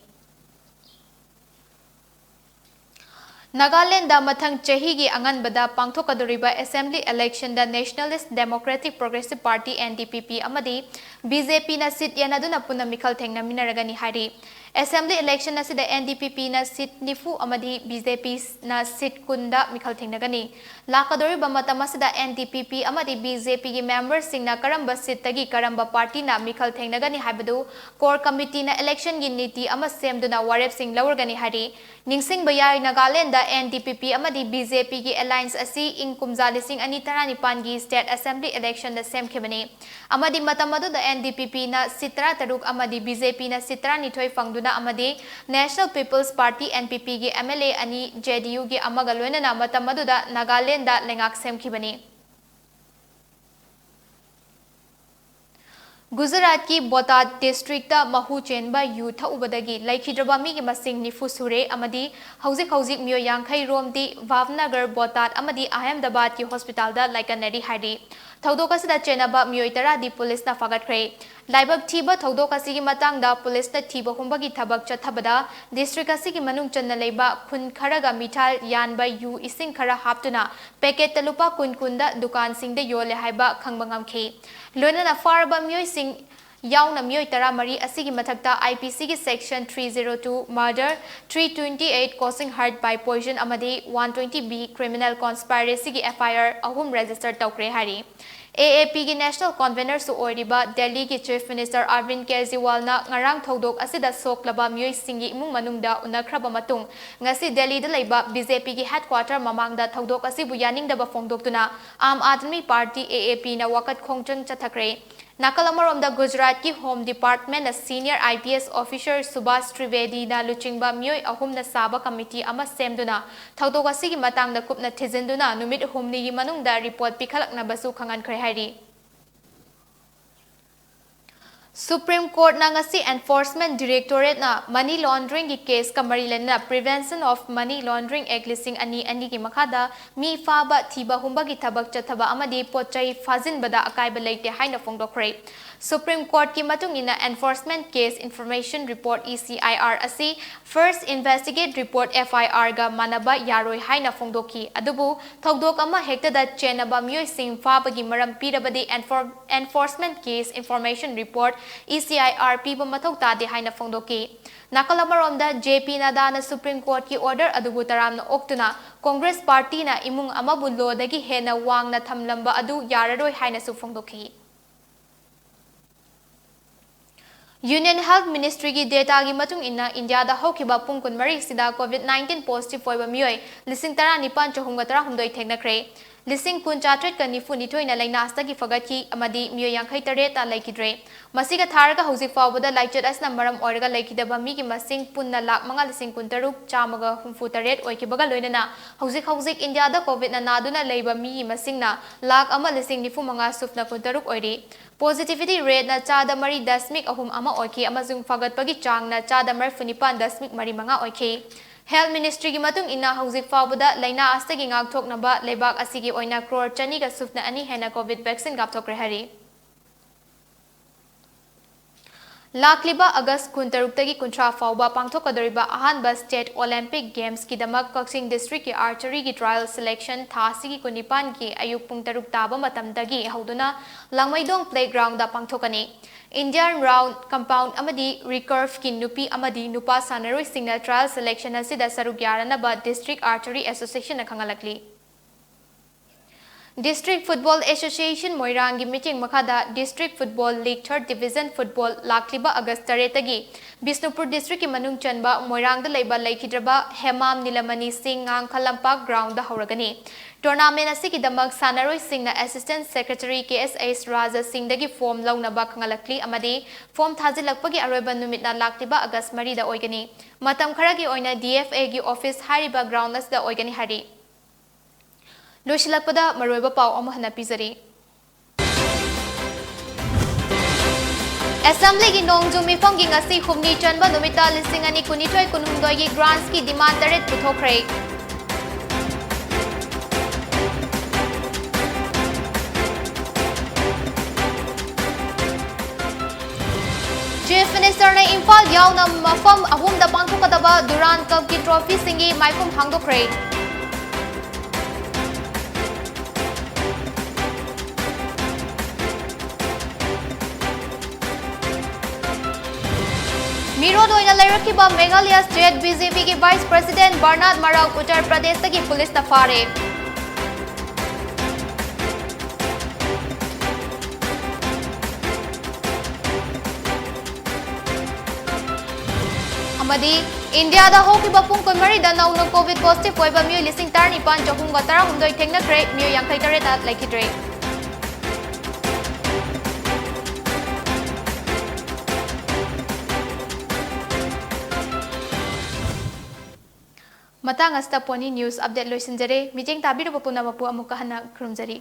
ꯅꯥꯒꯥꯂꯦꯟꯗ ꯃꯊꯪ ꯆꯍꯤꯒꯤ ꯑꯉꯟꯕꯗ ꯄꯥꯡꯊꯣꯛꯀꯗꯧꯔꯤꯕ assembly electionꯗ Nationalist Democratic Progressive Party, NDPP, ꯑꯃꯗꯤ BJPꯅ seat ꯌꯦꯟꯅꯗꯨꯅ ꯄꯨꯟꯅ ꯃꯤꯈꯜ ꯊꯦꯡꯅꯃꯤꯟꯅꯔꯒꯅꯤ ꯍꯥꯏꯔꯤ꯫ Assembly election ꯑꯁꯤꯗ N D P P ꯅ seat ꯅꯤꯐꯨ ꯑꯃꯗꯤ B J P ꯅ seat ꯀꯨꯟꯗ ꯃꯤꯈꯜ ꯊꯦꯡꯅꯒꯅꯤ꯫ ꯂꯥꯛꯀꯗꯧꯔꯤꯕ ꯃꯇꯝ ꯑꯁꯤꯗ N D P P ꯑꯃꯗꯤ B J P ꯒꯤ member ꯁꯤꯡꯅ ꯀꯔꯝꯕ seat ꯇꯒꯤ ꯀꯔꯝꯕ party ꯅ ꯃꯤꯈꯜ ꯊꯦꯡꯅꯒꯅꯤ ꯍꯥꯏꯕꯗꯨ core committee ꯅ election ꯒꯤ ꯅꯤꯇꯤ ꯑꯃ ꯁꯦꯝꯗꯨꯅ ꯋꯥꯔꯦꯞꯁꯤꯡ ꯂꯧꯔꯒꯅꯤ ꯍꯥꯏꯔꯤ꯫ ꯅꯤꯡꯁꯤꯡꯕ ꯌꯥꯏ, Nagaland N D P P ꯑꯃꯗꯤ B J P ꯒꯤ alliance ꯑꯁꯤ ꯏꯪ ꯀꯨꯝꯖꯥ ꯂꯤꯁꯤꯡ ꯑꯅꯤ ꯇꯔꯥꯅꯤꯄꯥꯟꯒꯤ state assembly election ꯗ ꯁꯦꯝꯈꯤꯕꯅꯤ꯫ ꯑꯃꯗꯤ ꯃꯇꯝ ꯑꯗꯨꯗ N D P P ꯅ seat ꯇꯔꯥꯇꯔꯨꯛ ꯑꯃꯗꯤ B J P ꯅ seat ꯇꯔꯥꯅꯤꯊꯣꯏ ꯐꯪꯗꯨꯅ ꯑꯃꯗꯤ National People's Party, N P P ꯒꯤ M L A ꯑꯅꯤ, J D U ꯒꯤ ꯑꯃꯒ ꯂꯣꯏꯅꯅ ꯃꯇꯝ ꯑꯗꯨꯗ ꯅꯥꯒꯥꯂꯦꯟꯗ ꯂꯩꯉꯥꯛ ꯁꯦꯝꯈꯤꯕꯅꯤ꯫ ꯒꯨꯖꯔꯥꯠꯀꯤ ꯕꯣꯇꯥꯗ district ꯇ ꯃꯍꯨ ꯆꯦꯟꯕ ꯌꯨ ꯊꯛꯎꯕꯗꯒꯤ ꯂꯩꯈꯤꯗ꯭ꯔꯕ ꯃꯤꯒꯤ ꯃꯁꯤꯡ ꯅꯤꯐꯨ ꯁꯨꯔꯦ ꯑꯃꯗꯤ ꯍꯧꯖꯤꯛ ꯍꯧꯖꯤꯛ ꯃꯤꯑꯣꯏ ꯌꯥꯡꯈꯩ ꯔꯣꯝꯗꯤ ꯚꯥꯕꯅꯒꯔ, ꯕꯣꯇꯥꯗ ꯑꯃꯗꯤ ꯑꯍꯃꯦꯗꯥꯕꯥꯗꯀꯤ hospital ꯗ ꯂꯥꯏꯀꯠꯅꯔꯤ ꯍꯥꯏꯔꯤ꯫ ꯊꯧꯗꯣꯛ ꯑꯁꯤꯗ ꯆꯦꯟꯅꯕ ꯃꯤꯑꯣꯏ ꯇꯔꯥꯗꯤ ꯄꯨꯂꯤꯁꯅ ꯐꯥꯒꯠꯈ꯭ꯔꯦ꯫ ꯂꯥꯏꯕꯛ ꯊꯤꯕ ꯊꯧꯗꯣꯛ ꯑꯁꯤꯒꯤ ꯃꯇꯥꯡꯗ ꯄꯨꯂꯤꯁꯅ ꯊꯤꯕ ꯍꯨꯝꯕꯒꯤ ꯊꯕꯛ ꯆꯠꯊꯕꯗ district ꯑꯁꯤꯒꯤ ꯃꯅꯨꯡ ꯆꯟꯅ ꯂꯩꯕ ꯈꯨꯟ ꯈꯔꯒ ꯃꯤꯊꯥꯏꯜ ꯌꯥꯟꯕ ꯌꯨ ꯏꯁꯤꯡ ꯈꯔ ꯍꯥꯞꯇꯨꯅ packet ꯇ ꯂꯨꯄꯥ ꯀꯨꯟ ꯀꯨꯟꯗ ꯗꯨꯀꯥꯟꯁꯤꯡꯗ ꯌꯣꯜꯂꯦ ꯍꯥꯏꯕ ꯈꯪꯕ ꯉꯝꯈꯤ꯫ ꯂꯣꯏꯅꯅ ꯐꯥꯔꯕ ꯃꯤꯑꯣꯏꯁꯤꯡ ꯌꯥꯎꯅ ꯃꯤꯑꯣꯏ ꯇꯔꯥꯃꯔꯤ ꯑꯁꯤꯒꯤ ꯃꯊꯛꯇ I P C ꯒꯤ section three zero two murder, three twenty eight causing hurt by poison ꯑꯃꯗꯤ one twenty B criminal conspiracy ꯒꯤ F I R ꯑꯍꯨꯝ register ꯇꯧꯈ꯭ꯔꯦ ꯍꯥꯏꯔꯤ꯫ A A P ꯒꯤ national convener ꯁꯨ ꯑꯣꯏꯔꯤꯕ ꯗꯦꯜꯂꯤꯒꯤ Chief Minister Arvind ꯀꯦꯖ꯭ꯔꯤꯋꯥꯜꯅ ꯉꯔꯥꯡ ꯊꯧꯗꯣꯛ ꯑꯁꯤꯗ ꯁꯣꯛꯂꯕ ꯃꯤꯑꯣꯏꯁꯤꯡꯒꯤ ꯏꯃꯨꯡ ꯃꯅꯨꯡꯗ ꯎꯅꯈ꯭ꯔꯕ ꯃꯇꯨꯡ, ꯉꯁꯤ ꯗꯦꯜꯂꯤꯗ ꯂꯩꯕ B J P ꯒꯤ headquarter ꯃꯃꯥꯡꯗ ꯊꯧꯗꯣꯛ ꯑꯁꯤꯕꯨ ꯌꯥꯅꯤꯡꯗꯕ ꯐꯣꯡꯗꯣꯛꯇꯨꯅ Aam Aadmi Party, A A P ꯅ ꯋꯥꯀꯠ ꯈꯣꯡꯖꯪ ꯆꯠꯊꯈ꯭ꯔꯦ꯫ ꯅꯥꯀꯜ ꯑꯃꯔꯣꯝꯗ, ꯒꯨꯖꯔꯥꯠꯀꯤ Home Department ꯅ senior I P S officer Subhash ꯇ꯭ꯔꯤꯕꯦꯗꯤꯅ ꯂꯨꯆꯤꯡꯕ ꯃꯤꯑꯣꯏ ꯑꯍꯨꯝꯅ ꯁꯥꯕ committee ꯑꯃ ꯁꯦꯝꯗꯨꯅ ꯊꯧꯗꯣꯛ ꯑꯁꯤꯒꯤ ꯃꯇꯥꯡꯗ ꯀꯨꯞꯅ ꯊꯤꯖꯤꯟꯗꯨꯅ ꯅꯨꯃꯤꯠ ꯍꯨꯝꯅꯤꯒꯤ ꯃꯅꯨꯡꯗ report ꯄꯤꯈꯠꯂꯛꯅꯕꯁꯨ ꯈꯪꯍꯟꯈ꯭ꯔꯦ ꯍꯥꯏꯔꯤ꯫ Supreme Court ꯅ ꯉꯁꯤ Enforcement Directorate ꯅ money laundering ꯒꯤ case ꯀ ꯃꯔꯤ ꯂꯩꯅꯅ Prevention of Money Laundering Act ꯂꯤꯁꯤꯡ ꯑꯅꯤ ꯑꯅꯤꯒꯤ ꯃꯈꯥꯗ ꯃꯤ ꯐꯥꯕ, ꯊꯤꯕ ꯍꯨꯝꯕꯒꯤ ꯊꯕꯛ ꯆꯠꯊꯕ ꯑꯃꯗꯤ ꯄꯣꯠ ꯆꯩ ꯐꯥꯖꯤꯟꯕꯗ ꯑꯀꯥꯏꯕ ꯂꯩꯇꯦ ꯍꯥꯏꯅ ꯐꯣꯡꯗꯣꯛꯈ꯭ꯔꯦ꯫ Supreme Courtꯀꯤ ꯃꯇꯨꯡ ꯏꯟꯅ Enforcement Case Information Report, E C I R, ꯑꯁꯤ First Investigate Report, F I R, ꯒ ꯃꯥꯟꯅꯕ ꯌꯥꯔꯣꯏ ꯍꯥꯏꯅ ꯐꯣꯡꯗꯣꯛꯈꯤ꯫ ꯑꯗꯨꯕꯨ ꯊꯧꯗꯣꯛ ꯑꯃ ꯍꯦꯛꯇꯗ ꯆꯦꯟꯅꯕ ꯃꯤꯑꯣꯏꯁꯤꯡ ꯐꯥꯕꯒꯤ ꯃꯔꯝ ꯄꯤꯔꯕꯗꯤ Enfor-, Enforcement Case Information Report, E C I R, ꯄꯤꯕ ꯃꯊꯧ ꯇꯥꯗꯦ ꯍꯥꯏꯅ ꯐꯣꯡꯗꯣꯛꯈꯤ꯫ ꯅꯥꯀꯜ ꯑꯃꯔꯣꯝꯗ, J P ꯅꯗꯥꯅ Supreme Courtꯀꯤ order ꯑꯗꯨꯕꯨ ꯇꯔꯥꯝꯅ ꯑꯣꯛꯇꯨꯅ Congress Partyꯅ ꯏꯃꯨꯡ ꯑꯃꯕꯨ lawꯗꯒꯤ ꯍꯦꯟꯅ ꯋꯥꯡꯅ ꯊꯝꯂꯝꯕ ꯑꯗꯨ ꯌꯥꯔꯔꯣꯏ ꯍꯥꯏꯅꯁꯨ ꯐꯣꯡꯗꯣꯛꯈꯤ꯫ Union Health Ministryꯒꯤ dataꯒꯤ ꯃꯇꯨꯡ ꯏꯟꯅ, ꯏꯟꯗꯤꯌꯥꯗ ꯍꯧꯈꯤꯕ ꯄꯨꯡ ꯀꯨꯟꯃꯔꯤꯁꯤꯗ COVID nineteen positive ꯑꯣꯏꯕ ꯃꯤꯑꯣꯏ ꯂꯤꯁꯤꯡ ꯇꯔꯥꯅꯤꯄꯥꯟ ꯆꯍꯨꯝꯒ ꯇꯔꯥꯍꯨꯝꯗꯣꯏ ꯊꯦꯡꯅꯈ꯭ꯔꯦ꯫ ꯂꯤꯁꯤꯡ ꯀꯨꯟ ꯆꯥꯇ꯭ꯔꯦꯠꯀ ꯅꯤꯐꯨ ꯅꯤꯊꯣꯏꯅ ꯂꯥꯏꯅꯥ ꯑꯁꯤꯗꯒꯤ ꯐꯒꯠꯈꯤ ꯑꯃꯗꯤ ꯃꯤꯑꯣꯏ ꯌꯥꯡꯈꯩ ꯇꯔꯦꯠꯇ ꯂꯩꯈꯤꯗ꯭ꯔꯦ꯫ ꯃꯁꯤꯒ ꯊꯥꯔꯒ ꯍꯧꯖꯤꯛ ꯐꯥꯎꯕꯗ ꯂꯥꯏꯆꯠ ꯑꯁꯤꯅ ꯃꯔꯝ ꯑꯣꯏꯔꯒ ꯂꯩꯈꯤꯗꯕ ꯃꯤꯒꯤ ꯃꯁꯤꯡ ꯄꯨꯟꯅ ꯂꯥꯈ ꯃꯉꯥ ꯂꯤꯁꯤꯡ ꯀꯨꯟꯇꯔꯨꯛ ꯆꯥꯝꯃꯒ ꯍꯨꯝꯐꯨ ꯇꯔꯦꯠ ꯑꯣꯏꯈꯤꯕꯒ ꯂꯣꯏꯅꯅ ꯍꯧꯖꯤꯛ ꯍꯧꯖꯤꯛ ꯏꯟꯗꯤꯌꯥꯗ COVIDꯅ ꯅꯥꯗꯨꯅ ꯂꯩꯕ ꯃꯤꯒꯤ ꯃꯁꯤꯡꯅ ꯂꯥꯈ ꯑꯃ ꯂꯤꯁꯤꯡ ꯅꯤꯐꯨ ꯃꯉꯥ ꯁꯨꯞꯅ ꯀꯨꯟꯇꯔꯨꯛ ꯑꯣꯏꯔꯤ꯫ Positivity rateꯅ ꯆꯥꯗ ꯃꯔꯤ ꯗꯁꯃꯤꯛ ꯑꯍꯨꯝ ꯑꯃ ꯑꯣꯏꯈꯤ ꯑꯃꯁꯨꯡ ꯐꯒꯠꯄꯒꯤ ꯆꯥꯡꯅ ꯆꯥꯗ ꯃꯔꯤꯐꯨ ꯅꯤꯄꯥꯟ ꯗꯁꯃꯤꯛ ꯃꯔꯤ ꯃꯉꯥ ꯑꯣꯏꯈꯤ꯫ Health Ministryꯒꯤ ꯃꯇꯨꯡ ꯏꯟꯅ, ꯍꯧꯖꯤꯛ ꯐꯥꯎꯕꯗ ꯂꯥꯏꯅꯥ ꯑꯁꯤꯗꯒꯤ ꯉꯥꯛꯊꯣꯛꯅꯕ ꯂꯩꯕꯥꯛ ꯑꯁꯤꯒꯤ ꯑꯣꯏꯅ ꯀ꯭ꯔꯣꯔ ꯆꯅꯤꯒ ꯁꯨꯞꯅ ꯑꯅꯤ ꯍꯦꯟꯅ COVID vaccine ꯀꯥꯞꯊꯣꯛꯈ꯭ꯔꯦ ꯍꯥꯏꯔꯤ꯫ ꯂꯥꯛꯂꯤꯕ ꯑꯒꯁ ꯀꯨꯟꯇꯔꯨꯛꯇꯒꯤ ꯀꯨꯟꯊ꯭ꯔꯥ ꯐꯥꯎꯕ ꯄꯥꯡꯊꯣꯛꯀꯗꯧꯔꯤꯕ ꯑꯍꯥꯟꯕ State Olympic Gamesꯀꯤꯗꯃꯛ ꯀꯛꯆꯤꯡ districtꯀꯤ archeryꯒꯤ trial selection ꯊꯥ ꯑꯁꯤꯒꯤ ꯀꯨꯟꯅꯤꯄꯥꯟꯒꯤ ꯑꯌꯨꯛ ꯄꯨꯡ ꯇꯔꯨꯛ ꯇꯥꯕ ꯃꯇꯝꯗꯒꯤ ꯍꯧꯗꯨꯅ ꯂꯥꯡꯃꯩꯗꯣꯡ playgroundꯗ ꯄꯥꯡꯊꯣꯛꯀꯅꯤ꯫ Indian round, compound ꯑꯃꯗꯤ recurveꯀꯤ ꯅꯨꯄꯤ ꯑꯃꯗꯤ ꯅꯨꯄꯥ ꯁꯥꯟꯅꯔꯣꯏꯁꯤꯡꯅ trial selection ꯑꯁꯤꯗ ꯁꯔꯨꯛ ꯌꯥꯔꯅꯕ District Archery Associationꯅ ꯈꯪꯍꯜꯂꯛꯂꯤ꯫ District Football Association ꯃꯣꯏꯔꯥꯡꯒꯤ ꯃꯤꯠꯌꯦꯡ ꯃꯈꯥꯗ District Football League Third Division Football ꯂꯥꯛꯂꯤꯕ ꯑꯒꯁ ꯇꯔꯦꯠꯇꯒꯤ ꯕꯤꯁꯅꯨꯄꯨꯔ districtꯀꯤ ꯃꯅꯨꯡ ꯆꯟꯕ ꯃꯣꯏꯔꯥꯡꯗ ꯂꯩꯕ ꯂꯩꯈꯤꯗ꯭ꯔꯕ ꯍꯦꯃꯥꯝ ꯅꯤꯂꯃꯅꯤ ꯁꯤꯡ ꯉꯥꯡꯈꯂꯝꯄꯥꯛ groundꯗ ꯍꯧꯔꯒꯅꯤ꯫ Tournamentꯅ ꯑꯁꯤꯒꯤꯗꯃꯛ ꯁꯥꯟꯅꯔꯣꯏꯁꯤꯡꯅ Assistant Secretary K S H ꯔꯥꯖꯥ ꯁꯤꯡꯗꯒꯤ form ꯂꯧꯅꯕ ꯈꯪꯍꯜꯂꯛꯂꯤ ꯑꯃꯗꯤ form ꯊꯥꯖꯤꯜꯂꯛꯄꯒꯤ ꯑꯔꯣꯏꯕ ꯅꯨꯃꯤꯠꯅ ꯂꯥꯛꯂꯤꯕ ꯑꯒꯁ ꯃꯔꯤꯗ ꯑꯣꯏꯒꯅꯤ꯫ ꯃꯇꯝ ꯈꯔꯒꯤ ꯑꯣꯏꯅ D F Aꯒꯤ office ꯍꯥꯏꯔꯤꯕ ground ꯑꯁꯤꯗ ꯑꯣꯏꯒꯅꯤ ꯍꯥꯏꯔꯤ꯫ ꯂꯣꯏꯁꯤꯜꯂꯛꯄꯗ ꯃꯔꯨꯑꯣꯏꯕ ꯄꯥꯎ ꯑꯃꯨꯛ ꯍꯟꯅ ꯄꯤꯖꯔꯤ꯫ Assemblyꯒꯤ ꯅꯣꯡꯖꯨ ꯃꯤꯐꯝꯒꯤ ꯉꯁꯤ ꯍꯨꯝꯅꯤ ꯆꯟꯕ ꯅꯨꯃꯤꯠꯇ ꯂꯤꯁꯤꯡ ꯑꯅꯤ ꯀꯨꯟꯅꯤꯊꯣꯏ ꯀꯨꯟꯍꯨꯝꯗꯣꯏꯒꯤ grantsꯀꯤ demand ꯇꯔꯦꯠ ꯄꯨꯊꯣꯛꯈ꯭ꯔꯦ꯫ ꯃꯤꯅꯤꯁꯇꯔꯅ ꯏꯝꯐꯥꯜ ꯌꯥꯎꯅ ꯃꯐꯝ ꯑꯍꯨꯝꯗ ꯄꯥꯡꯊꯣꯛꯀꯗꯕ ꯗꯨꯔꯥꯟ ꯀꯞꯀꯤ ꯇ꯭ꯔꯣꯐꯤꯁꯤꯡꯒꯤ ꯃꯥꯏꯈꯨꯝ ꯍꯥꯡꯗꯣꯛꯈ꯭ꯔꯦ꯫ ꯃꯤꯔꯣꯠ ꯑꯣꯏꯅ ꯂꯩꯔꯛꯈꯤꯕ ꯃꯦꯘꯥꯂꯌ ꯁ꯭ꯇꯦꯠ ꯕꯤ ꯖꯦ ꯄꯤꯒꯤ ꯚꯥꯏꯁ ꯄ꯭ꯔꯁꯤꯗꯦꯟꯠ ꯕꯔꯅꯥꯗ ꯃꯔꯥꯛ ꯎꯠꯇꯔ ꯄ꯭ꯔꯗꯦꯁꯇꯒꯤ ꯄꯨꯂꯤꯁꯅ ꯐꯥꯔꯦ꯫ ꯑꯃꯗꯤ ꯏꯟꯗꯤꯌꯥꯗ ꯍꯧꯈꯤꯕ ꯄꯨꯡ ꯀꯨꯟꯃꯔꯤꯗ ꯅꯧꯅ ꯀꯣꯚꯤꯗ ꯄꯣꯖꯤꯇꯤꯚ ꯑꯣꯏꯕ ꯃꯤꯑꯣꯏ ꯂꯤꯁꯤꯡ ꯇꯔꯥꯅꯤꯄꯥꯟ ꯆꯍꯨꯝꯒ ꯇꯔꯥꯍꯨꯝꯗꯣꯏ ꯊꯦꯡꯅꯈ꯭ꯔꯦ, ꯃꯤꯑꯣꯏ ꯌꯥꯡꯈꯩ ꯇꯔꯦꯠꯇ ꯂꯩꯈꯤꯗ꯭ꯔꯦ꯫ ꯃꯇꯥꯡ ꯑꯁꯤꯗ ꯄꯣꯅꯤ ꯅ꯭ꯌꯨꯁ ꯑꯞꯗꯦꯠ ꯂꯣꯏꯁꯤꯟꯖꯔꯦ꯫ ꯃꯤꯠꯌꯦꯡ ꯇꯥꯕꯤꯔꯕ ꯄꯨꯝꯅꯃꯛꯄꯨ ꯑꯃꯨꯛꯀ ꯍꯟꯅ ꯈꯨꯔꯨꯝꯖꯔꯤ꯫